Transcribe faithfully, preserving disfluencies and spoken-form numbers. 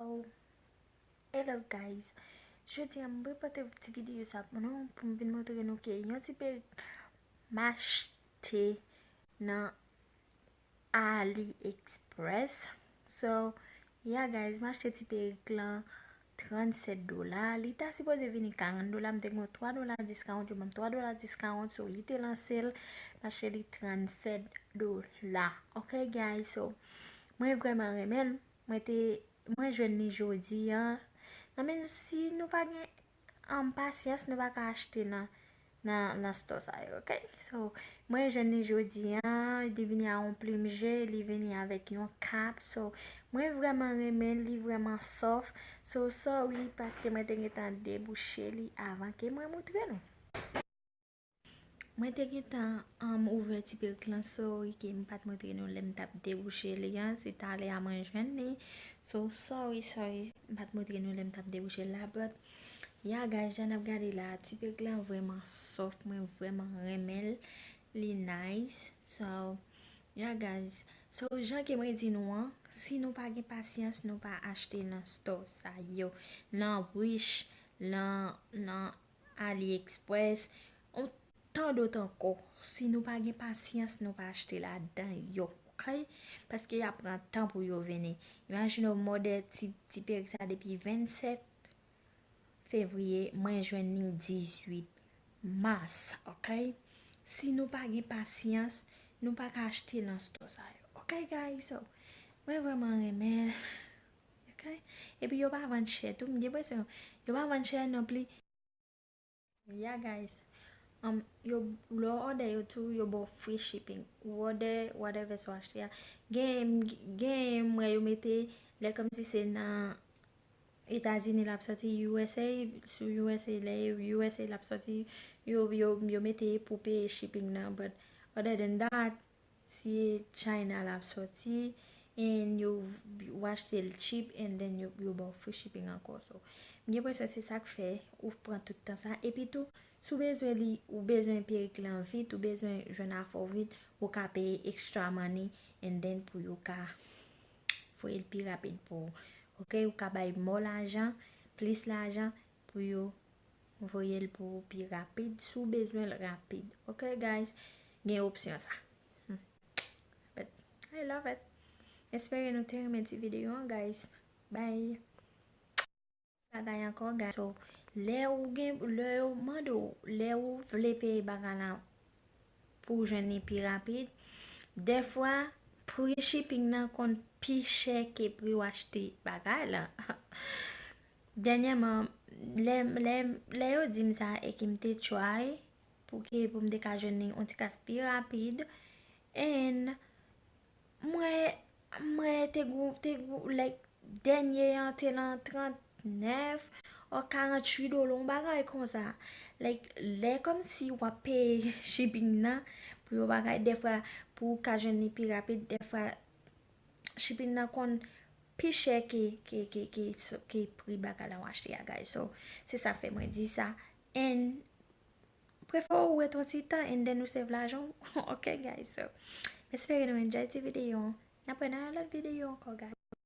Oh, hello guys. Jodi a m repote ti videyo sa pou nou, pou m vin montre nou ke yon ti perik m achte nan AliExpress. So, yeah guys, m achte ti perik lan trannsèt dola. Li ta sipoze vini karant dola, m te gen twa dola discount, yo ban m twa dola discount, so li te lanse l, m achte li trannsèt dola. Ok guys, so mwen vrèman renmen l. Mwen te, mwen jwenn li jodi a. Nan men si nou pa gen um, pasyans, nou pa ka achte nan nan, nan store sa yo, ok? So, mwen jwenn li jodi a, li vini a yon plim je, li vini avèk yon kap. So, mwen vrèman renmen li, vrèman soft. So, sorry paske mwen te gentan debouche li avan ke mwen montre nou. Mwen te gentan um, ouvè ti perik lan, sorry ke m pa t montre nou lè m t ap debouche li an, se talè a mwen jwenn li. So, sorry, sorry, m pa t montre nou lè m t ap debouche l la, but yeah guys, jan n ap gade la, ti perik lan vrèman soft, mwen vrèman renmen l, li nice. So, yeah guys, so jan ke mwen di nou an, si nou pa gen pasyans, nou pa achte nan store sa yo, nan Wish, nan, nan AliExpress, on tan dòt ankò. Si nou pa gen pasyans, nou pa achte ladan yo, ok? Paske y ap pran tan pou yo vini. Imajine w, modè ti, ti perik sa depi vennsèt fevriye, mwen jwenn li dizuit mas, ok? Si nou pa gen pasyans, nou pa ka achte nan store sa yo, ok guys? So, mwen vrèman renmen l, ok? Epi yo pa vann chè tou, m gen enpresyon yo pa vann chè non plis. Yeah guys. Um, yo, lè w order yo tou, yo ba w free shipping. Ou order whatever sa w achte a. Gen, gen mwen yo mete lè kòmsi se nan Etazini l ap sòti, U S A, sou U S A, lè U S A l ap sòti, yo, yo, yo mete pou peye shipping nan. But other than that, si e China l ap sòti, and yo, ou achte l cheap, and then yo, yo ba w free shipping ankò. So, m gen enpresyon se sa k fè ou pran tout tan sa. Epi tou, si w bezwen li, ou bezwen perik lan vit, ou bezwen jwenn afè w vit, ou ka peye extra money, and then pou yo ka voye l pi rapid pou ou. Ok, ou ka bay more lajan, plis lajan pou yo voye l pou ou pi rapid, si w bezwen l rapid. Ok, guys? Gen opsyon sa. Hmm. But I love it. Espere nou te renmen ti videyo an, guys. Bye. Bagay ankò, guys. So, lè ou gen, lè yo mande w, lè ou vle peye bagay la pou w jwenn li pi rapid, dèfwa, pri shipping nan konn pi chè ke pri w achte bagay la. Dènyèman, lè, lè, lè yo di m sa e ke m te try pou ke, pou m te ka jwenn li yon ti kras pi rapid, and mwen, mwen te gou, te gou, like, dènye an te lan trannèf or karanntuit dola, yon bagay konsa. Like, lè kòmsi w ap peye shipping nan pou yon bagay, dèfwa pou w ka jwenn li pi rapid, dèfwa shipping nan konn pi chè ke, ke, ke, ke, ke pri bagay la w achte a, guys. So, se sa fè mwen di sa. And prefere w ret yon ti tan and then ou save lajan w. Ok, guys. So, m espere nou enjoy ti videyo an. N ap wè nan yon lòt videyo ankò, guys.